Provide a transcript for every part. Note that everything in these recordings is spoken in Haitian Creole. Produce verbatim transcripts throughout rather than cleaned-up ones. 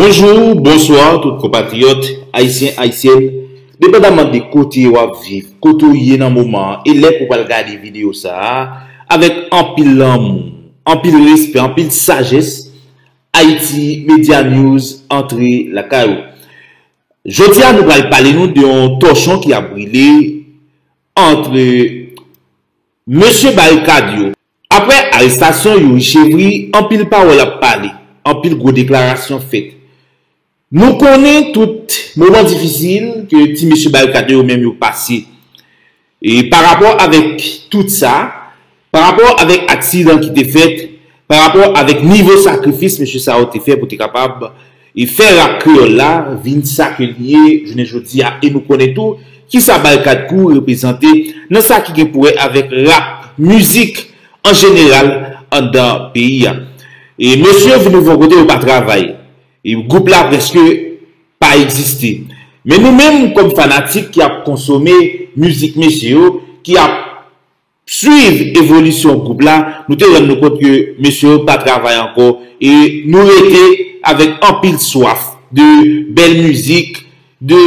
Bonjou, bonswa tout konpatriyòt ayisyen, ayisyèn, depandaman de kote w ap viv, kote w ye nan moman an, e lè pou w pral gade videyo sa a, avèk anpil lanmou, anpil respè, anpil sajès, Haiti Media News antre lakay ou. Jodi a, nou pral pale nou de yon tòchon ki ap brile ant mesye Barikad yo. Apre arestasyon Youri Chevry, anpil pawòl ap pale, anpil gwo deklarasyon fèt. Nou konnen tout moman difisil ke ti mesye Barikad yo menm yo pase. E pa rapò avèk tout sa, pa rapò avèk aksidan ki te fèt, pa rapò avèk nivo sakrifis mesye sa yo te fè pou te kapab e fè rap kreyòl la vin sa ke l ye jounen jodi a. E nou konnen tou kisa Barikad Crew reprezante nan sa ki gen pou wè avèk rap, mizik an jeneral anndan peyi a. E mesye yo vin rive yon kote yo pa travay. E gwoup la prèske pa egziste. Men nou menm kòm fanatik ki ap konsome mizik mesye yo, ki ap swiv evolisyon gwoup la, nou te rann nou kont ke mesye yo pa travay ankò e nou rete avèk anpil swaf de bèl mizik, de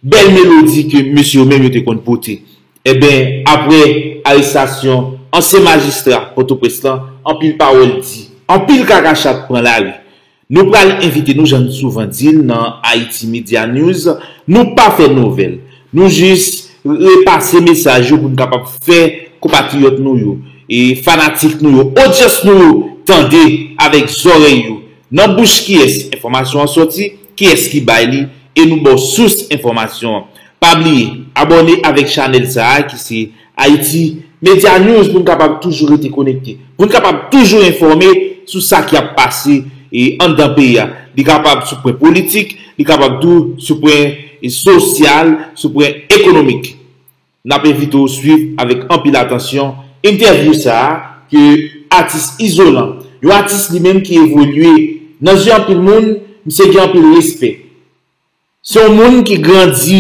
bèl melodi ke mesye yo menm yo te konn pote. Enben, apre arestasyon ansyen majistra Pòtoprens lan, anpil pawòl di, anpil kaka chat pran lari. Nou pral envite nou, jan n souvan di l nan Haiti Media News, nou pa fè nouvèl. Nou jis repase mesaj yo pou n kapab fè konpatriyòt nou yo e fanatik nou yo, odyans nou yo tande avèk zòrèy yo. Nan bouch kiyès enfòmasyon an sòti, kiyès ki bay li, e nou ba w sous enfòmasyon an. Pa bliye abòne avèk chanèl sa a ki se Haiti Media News pou n kapab toujou rete konekte, pou n kapab toujou enfòme sou sa k ap pase e anndan peyi a. Li kapab sou pwen politik, li kapab tou sou pwen e sosyal, sou pwen ekonomik. N ap envite w swiv avèk anpil atansyon entèvyou sa a ke atis Izolan, yon atis li menm ki evolye nan zye anpil moun, misye gen anpil respè. Se yon moun ki grandi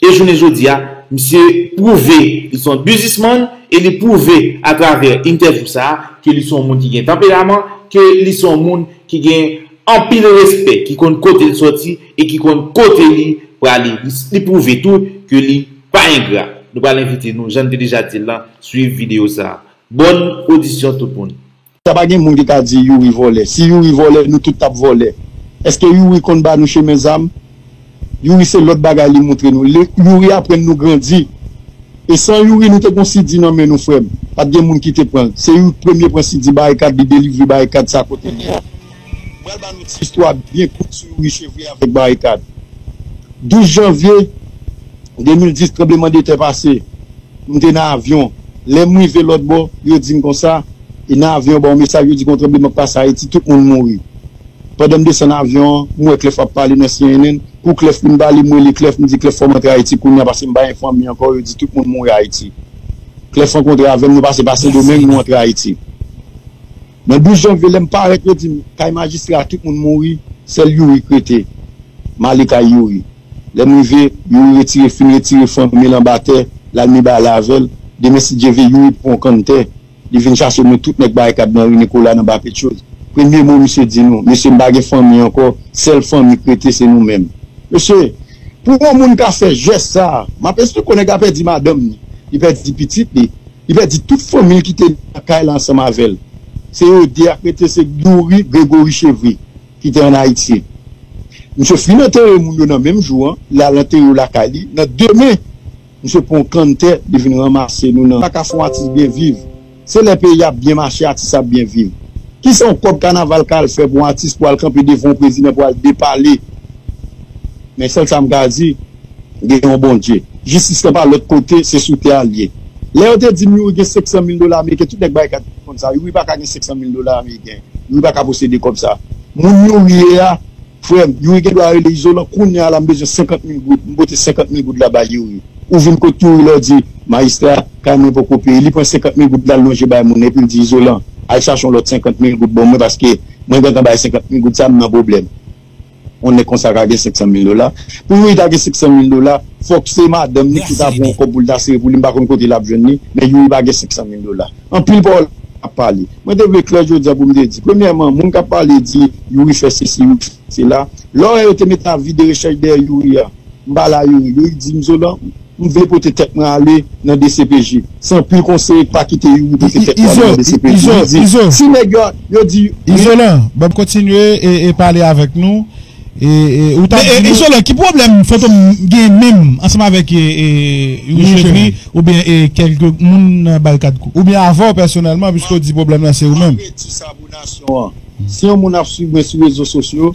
e jounen jodi a, misye pwouve li se yon biznismann e li pwouve atravè entèvyou sa a ke li se yon moun ki gen tanperaman, ke li se yon moun ki gen anpil respè, ki konn kote l sòti e ki konn kote li prale. Li, li pwouve tou ke li pa engra. Nou pral envite nou, jan n te deja di l lan, swiv videyo sa a. Bòn odisyon tout moun. Sa pa gen moun ki ka di Youri vòlè. Si Youri vòlè, nou tout t ap vòlè. Èske Youri konn ba nou chemen zam? Youri se lòt bagay li montre nou. Li, Youri aprann nou grandi. E san Youri, nou te gon sidi nan men nou, frè m. Pa t gen moun ki te pran l. Se Youri k premye pran sidi Barikad, li delivre Barikad sa kote l ye. Mwen pral ba nou ti istwa byen kout sou Youri Chevry avèk Barikad. Douz janvye de mil dis, tranblemanntè pase. M te nan avyon. Lè m rive lòt bò, yo di m konsa, e nan avyon, ba yon mesaj, yo di gon tranbleman k pase Ayiti, tout moun mouri. Pandan m desann avyon an, m wè Clef ap pale nan C N N. Kou Clef fin pale, m rele Clef, m di, Clef, fò m antre Ayiti kounye a, paske m pa gen fanmi ankò, yo di tout moun mouri Ayiti. Clef rankontre avè m, nou pase pa Sendomeng, nou antre Ayiti. Nan douz janvye, lè m parèt, yo di m, kay majistra a, tout moun mouri, sèl Youri k rete. M ale kay Youri. Lè m rive, Youri retire, fin retire fanmi l anba tè, l al met bagay la avè l. Demen, si Dye vle, Youri pran yon kann tè. Li vin chache mwen, tout nèg Barikad nan ri Nikola, nan Ba Petchoz. Premye mo misye di nou, mesye, m pa gen fanmi ankò, sèl fanmi k rete se nou menm. Mesye, pou yon moun ka fè jès sa a, m ap esplike w, nèg la pèdi madanm li, li pèdi pitit li, li pèdi tout fanmi l ki te nan kay la ansanm avè l. Se yo de a k rete, se Youri, Gregory Chevry ki te ann Ayiti. Misye fin antere moun yo nan menm jou an, l al antere yo lakay li. Nan demen, misye pran yon kann tè, li vin ranmase nou nan. Pa ka fè yon atis byen viv. Se lè peyi ap byen mache, atis ap byen viv. Kisa yon kòb kanaval ka al fè pou yon atis pou al kanpe devan yon prezidan pou al depale? Men sèl sa m ka di, gen yon Bondye. Jistis lan pa lòt kote, se sou tè a l ye. Lè yo te di m Youri gen senk san mil dola ameriken, tout nèg Barikad te konn sa. Youri pa ka gen senk san mil dola ameriken. Youri pa ka posede kòb sa. Moun Youri ye a, frè m, Youri gen dwa rele Izolan, kounye a la m bezwen senkant mil goud. M pote senkant mil goud la bay Youri. Ou vin kot Youri la, w di, majistra, kay mwen poko peye. Li pran senkant mil goud la, l lonje bay moun, epi l di, Izolan, al chache yon lòt senkant mil goud ban mwen, paske mwen gentan bay senkant mil goud sa, m nan pwoblèm. Yon nèg konsa ka gen senk san mil dola. Pou Youri ta gen senk san mil dola, fòk se madanm li ki ta pran yon kòb pou l ta sere pou li, m pa konn kote l ap jwenn li, men Youri pa gen senk san mil dola. Anpil pawòl ap pale. Mwen te vle klè jodi a pou m te di, premyèman, moun k ap pale di Youri fè sesi, Youri fè sela, Lè w wè yo te mete avi de rechèch dèyè Youri a, m pa la Youri. Youri di m, Zolan, m vle pote tèt mwen ale nan D C P J. Se anpil konseye k pa kite Youri pote tèt mwen ale nan D C P J. Youri di, si nèg yo, yo di, Izolan, ban m kontinye e, e pale avèk nou. E, e, ou ta di nou, Izolan, ki pwoblèm Fantom gen menm ansanm avèk e, e, Youri Chevry oubyen e, kèlke moun nan Barikad Crew? Oubyen avè w pèsonèlman, piske w di pwoblèm nan se ou menm? Mwen di sa pou nasyon an. Si yon moun ap swiv mwen sou rezo sosyo,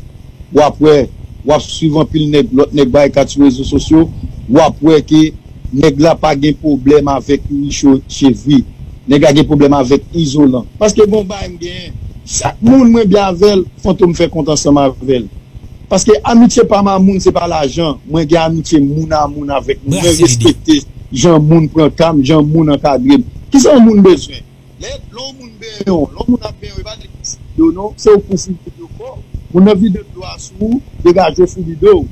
w ap wè, w ap swiv anpil nèg, lòt nèg Barikad sou rezo sosyo, w ap wè ke nèg la pa gen pwoblèm avèk Youri Cho-, Chevry. Nèg la gen pwoblèm avèk Izolan. Paske bon bagay m genyen, chak moun mwen byen avè l, Fantom fè kont ansanm avè l. Paske amitye pa m a moun, se pa lajan. Mwen gen amitye moun a moun avèk moun. Mwen respekte jan moun pran ka m, jan moun ankadre m. Kisa yon moun bezwen? Lè, lè yon moun benyen w, lè yon moun ap benyen w, e pa nèg ki foubi do non, se ou k pou foubi do kò w. Moun nan vide dlo a sou ou, degaje w foubi do w.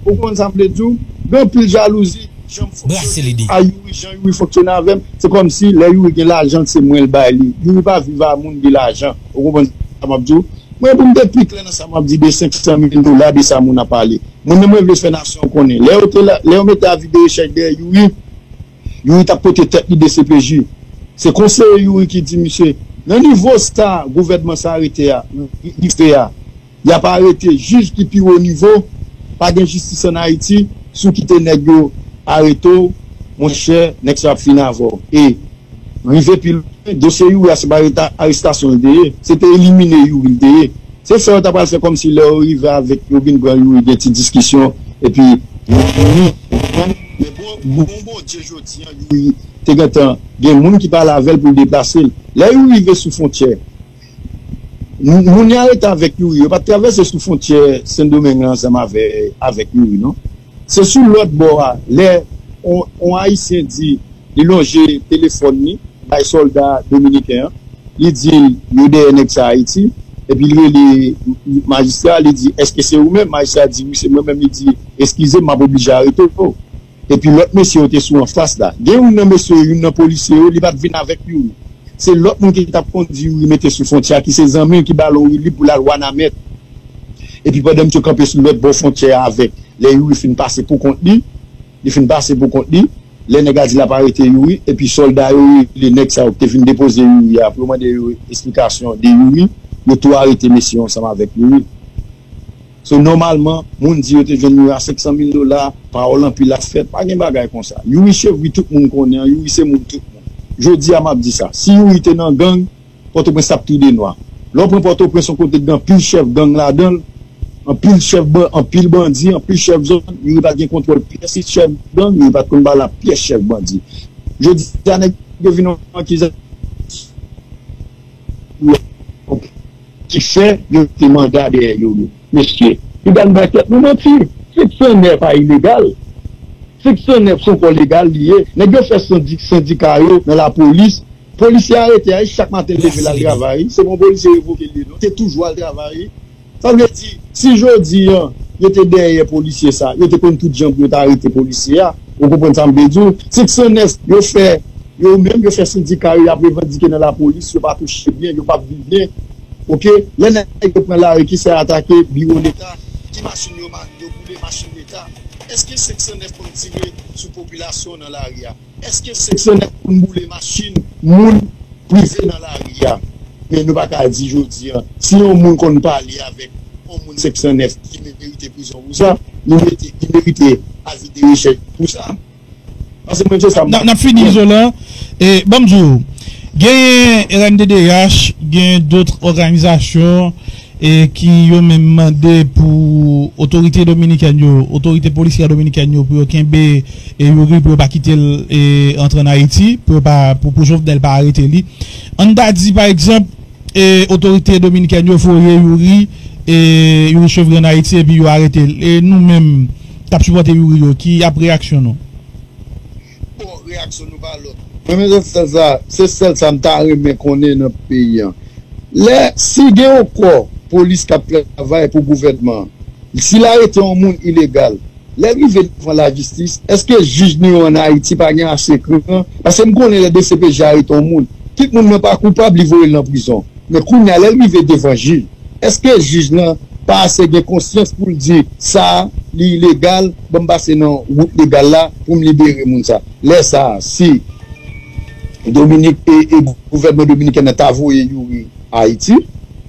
Ou konprann sa m vle di w? Gen anpil jalouzi, jan m fonksyone a Youri, jan Youri fonksyone avè m, se kòmsi lè Youri gen lajan, se mwen l bay li. Youri pa viv a moun gen lajan. Ou konprann sa m ap di w? Mwen, pou m te pi klè nan sa m ap di de senk san mil dola, de sa moun ap pale. Mwen menm, mwen vle fè nasyon an konnen. Lè yo te la, lè yo mete avi de rechèch dèyè Youri, Youri t ap pote tèt li D C P J. Se konseye Youri ki di misye, nan nivo sa gouvènman sa rete a, rive a, y ap arete jij ki pi wo nivo, pa gen jistis ann Ayiti, si w kite nèg yo arete w, monchè, nèg sa ap fin avè w. E rive pi lwen, dosye Youri a se pa areta-, arestasyon l te ye, se te elimine Youri l te ye. Se sa yo ta pral fè kòmsi lè yo rive avèk yo vin pran Youri gen ti diskisyon, epi men bon, bon Bondye jodi an, Youri te gentan gen moun ki pale avè l pou l deplase l. Lè Youri rive sou fwontyè, moun, moun yo arete avèk Youri, yo pa t travèse sou fwontyè Sendomeng lan ansanm avè, avèk Youri, non. Se sou lòt bò a, lè on, on Ayisyen di li lonje telefòn li bay sòlda dominiken an, li di l yo dèyè nèg sa Ayiti, epi li rele majistra, li di, èske se ou menm? Majistra di, wi, se mwen menm. Li di, eskize m, m ap oblije arete w. Epi lòt mesye yo te sou anfas la. Gen youn nan mesye yo, youn nan polisye yo, li pa t vin avèk Youri. Se lòt moun ki t ap kondui Youri mete sou fwontyè a, ki se zanmi l ki ba l yon woulib pou l al Wanament. Epi pandan misye kanpe sou lòt bò fwontyè a avèk, lè Youri fin pase pou kont li, li fin pase pou kont li, lè nèg la di l ap arete Youri, epi sòlda yo rele nèg sa yo ki te vin depoze Youri a pou yo mande yo esplikasyon de Youri, yo tou arete mesye yo ansanm avèk Youri. So, nòmalman, moun di yo te jwenn Youri a senk san mil dola, pawòl anpil ap fèt, pa gen bagay konsa. Youri Chevry tout moun konnen, Youri se moun tout moun. Jodi a m ap di sa, si Youri te nan gang, Pòtoprens t ap tou de nwa. Lè w pran Pòtoprens, yon kote k gen anpil chèf gang ladan l, anpil chèf ban-, anpil bandi, anpil chèf zòn, Youri pa t gen kontwòl pyès chèf gang, Youri pa t konn pale a pyès chèf bandi. Jodi a, nèg yo vin yon akizasyon ki fè yo te manda dèyè Youri. Mesye, nou pral bay tèt nou manti. Senk san nèf pa ilegal. Senk san nèf se yon kò legal li ye. Nèg yo fè sandi-, sendika yo nan lapolis. Polisye arete a, chak maten l leve l al travay. Se pa yon polisye revoke l li non. Te toujou al travay. Sa vle di, si jodi a, yo te dèyè polisye sa, yo te konn tout jan pou yo ta arete polisye a. Ou konprann sa m vle di w? Senk san nèf, yo fè, yo menm, yo fè sendika yo, y ap revandike nan lapolis, yo pa touche byen, yo p ap viv byen. Oke? Lè nèg yo pran lari, ki sa y atake? Biwo Leta. Ki machin yo ma-, yo boule machin Leta? Èske senk san nèf konn tire sou popilasyon nan lari a? Èske senk san nèf konn boule machin moun prive nan lari a? Men nou pa ka di jodi a, si yon moun konn pale avèk yon moun senk san nèf ki merite prizon pou sa, li merite, li merite avi de rechèch pou sa. Paske mwen se sa m N ap, n ap fini, Izolan. E, ban m di w, gen R N D D H, gen dòt òganizasyon, e, ki yo menm mande pou otorite dominikèn yo, otorite polisyè dominikèn yo, pou yo kenbe, e, Youri, pou yo pa kite l, e, antre ann Ayiti, pou yo pa, pou, pou Jovenel pa arete li. Ann ta di, pa egzanp, e, otorite dominikèn yo voye Youri, e, Youri Chevry ann Ayiti, epi yo arete l. E nou menm, k ap sipòte Youri yo, ki ap reyaksyon nou? Bon, reyaksyon nou pa lòt. Mwen menm se sèl sa, se sèl sa m ta renmen konnen nan peyi an. Lè, si gen yon kò polis k ap travay pou gouvènman an, si l arete yon moun ilegal, lè l rive devan lajistis, èske jij nou yo ann Ayiti pa gen ase kran? Paske m konnen lè D C P J arete yon moun, tout moun nan pa koupab, li voye l nan prizon. Men kounye a, lè l rive devan jij, èske jij lan pa ase gen konsyans pou l di sa li ilegal, ban m pase nan wout legal la pou m libere moun sa. Lè sa, si Dominik e, e gouvènman dominiken nan ta voye Youri Ayiti,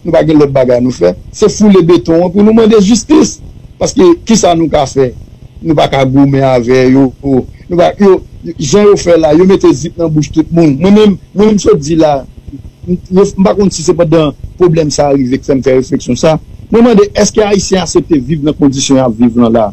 nou pa gen lòt bagay nou fè, se foule beton an pou nou mande jistis. Paske kisa nou ka fè? Nou pa ka goumen avè yo. Nou pa, yo, jan yo fè la, yo mete zip nan bouch tout moun. Mwen menm, mwen menm sot di la, m, yo, m pa konn si se pandan pwoblèm sa a rive k fè m fè refleksyon sa. Mwen mande, èske Ayisyen aksepte viv nan kondisyon y ap viv lan la?